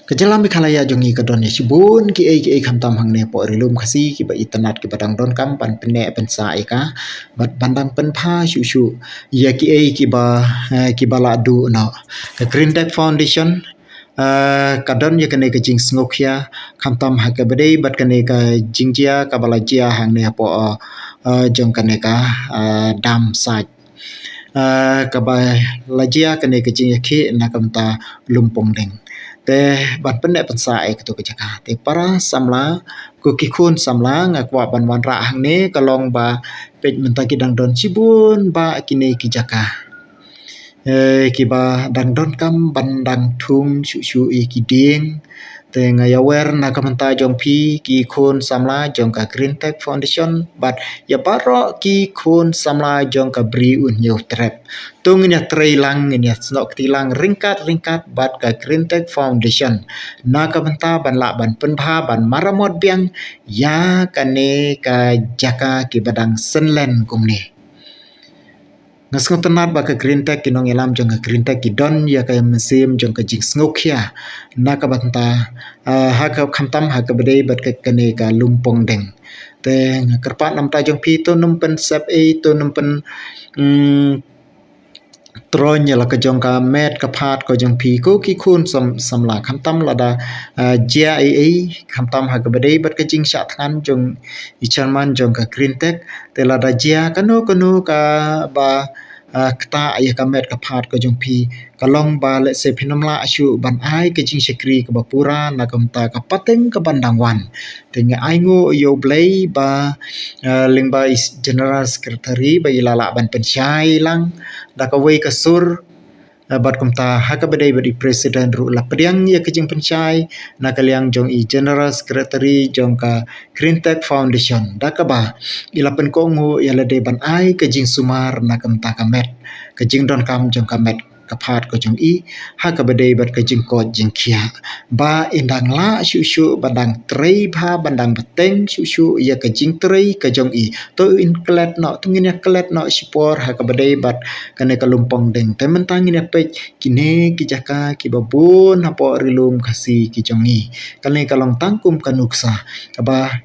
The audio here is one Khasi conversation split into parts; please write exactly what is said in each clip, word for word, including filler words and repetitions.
Ka jylla Meghalaya jong ngi ka don ïa shibun kiei kiei khamtam hangne hapoh Ri-lum Khasi kiba itynnad kiba dang donkam ban pynneh pynsah ïa ka bad ban dang pynbha shuh shuh ïa kiei kiba, eh, kiba la duh noh. Ka Green Tech Foundation, eh, ka don ïa kane ka jingsngewkhia khamtam ha kaba dei bad kane ka jingjia kaba la jia hangne hapoh, eh, jong kane ka, eh, dam site. Ah, kaba la jia kane ka jingïakhih na ka bynta Lumpongdeng. Te ban pynneh pynsah ïa kato ka jaka. Te para samla, ko ki khun samla, nga kwah ban wanrah hangne ka long ba peit mynta ki dang don shibun bah kine ki jaka. Eh, kiba dang donkam ban dang thung shuh shuh ïa ki dieng. Te nga ïawer na ka bynta jong phi ki khun samla jong ka Green Tech Foundation bad ïa baroh ki khun samla jong ka Bri U Hynñiewtrep. To ngin ïatrei lang, ngin ïasnoh kti lang ryngkat ryngkat bad ka Green Tech Foundation na ka bynta ban lah ban pynbha ban maramot biang ïa kane ka jaka kiba dang synlen kumne. Nga sngewtynnad ba ka Green Tech, ki nongïalam jong ka Green Tech ki don ïa ka mynsiem jong ka jingsngewkhia na ka bynta, ah, ha ka khamtam ha kaba dei bad ka kane ka Lumpongdeng. Te nga kyrpad na ka bynta jong phi, to nym pynsep ei, to nym pyn, mm, troiñ ïa la ka jong ka met ka phad ka jong phi, ko ki khun sam-, samla, khamtam lada, ah, jia ei ei khamtam ha kaba dei bad ka jingshah thngan jong i chairman jong ka Green Tech. Te lada jia kano kano kaba, ah, ktah ïa ka met ka phad ka jong phi, ka long ba lehse phin ym lah shuh ban ai ka jingshakri kaba pura na ka bynta ka pateng kaban dang wan. Te nga ainguh ïa U Blei ba, ah, lyngba i General Secretary ba i la lah ban pynshai lang da kawei ka sur, ah, bad kumta ha kaba dei bad i President ruh la pdiang ïa ka jingpynshai na ka liang jong i General Secretary jong ka Green Tech Foundation, da kaba i la pynkohnguh ïa lade ban ai ka jingsumar na ka bynta ka met, ka jingdonkam jong ka met ka phad ka jong i ha kaba dei bad ka jingkoit jingkhiah. Ba in dang lah shuh shuh ban dang trei bha, ban dang bteng shuh shuh ïa ka jingtrei ka jong i. To in klet noh, to ngin ïa klet noh shipor ha kaba dei bad kane ka Lumpongdeng. Te mynta ngin ïa peit kine ki jaka kiba bun hapoh Ri-lum Khasi ki jong i. Kane ka long tang kum ka nuksa kaba,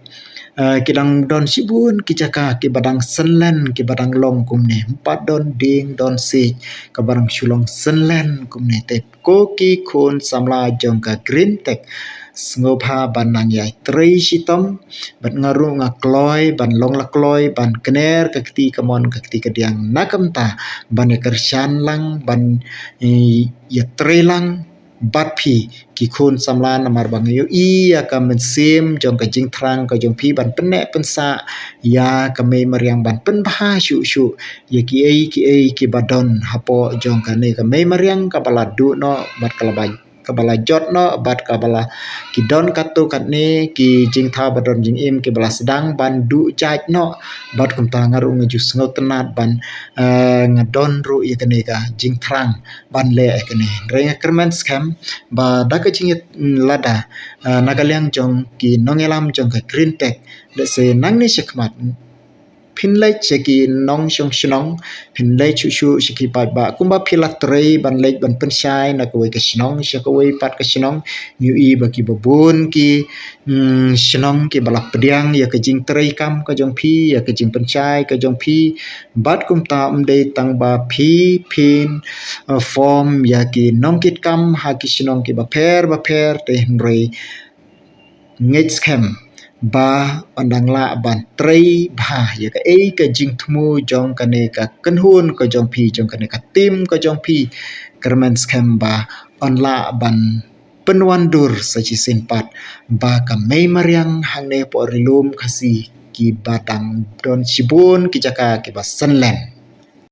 eh, ki dang don shibun ki jaka kiba dang synlen, kiba dang long kumne. Ym pat don dieng don siej kaba dang shu long synlen kumne. Te ko ki khun samla jong ka Green Tech, sngewbha ban nang ïatrei shitom, bad nga ruh nga kloi ban long la kloi ban kner ka kti kamon ka kti kadiang na ka bynta ban ïakyrshan lang, ban, eh, ïatrei lang bad phi ki khun samla, namar ba nga ïohi ïa ka mynsiem jong ka jingthrang ka jong phi ban pynneh pynsah ïa ka mei mariang, ban pynbha shuh shuh ïa kiei kiei kiba don hapoh jong kane ka mei mariang kaba la duh noh bad ka la ba, kaba la jot noh bad kaba la, ki don katto katne ki jingthaw ba don jingim kiba la sdang ban duh jait noh. Bad kumta nga ruh nga ju sngewtynnad ban, eh, nga don ruh ïa kane ka jingthrang ban leh ïa kane. Hynrei nga kyrmen skhem ba da ka jing, lada, eh, na ka liang jong ki nongïalam jong ka Green Tech, lehse nangne shakhmat phin leit sha ki nongshong shnong, phin leit shuh shuh sha ki paidbah, kumba phi la trei ban leit ban pynshai na kawei ka shnong sha kawei pat ka shnong. Ngi ïohi ba kiba bun ki, mm, shnong kiba la pdiang ïa ka jingtrei kam ka jong phi, ïa ka jingpynshai ka jong phi. Bad kumta ym dei tang ba phi phin, eh, form ïa ki nongkitkam ha ki shnong kiba pher ba pher, te hynrei ngeit skhem ba yn dang lah ban trei bha ïa kaei ka jingthmu jong kane ka kynhun ka jong phi, jong kane ka team ka jong phi. Kyrmen skhem ba yn lah ban pynwandur sa shisien pat ba ka mei mariang hangne hapoh Ri-lum Khasi kiba dang don shibun ki jaka kiba synlen.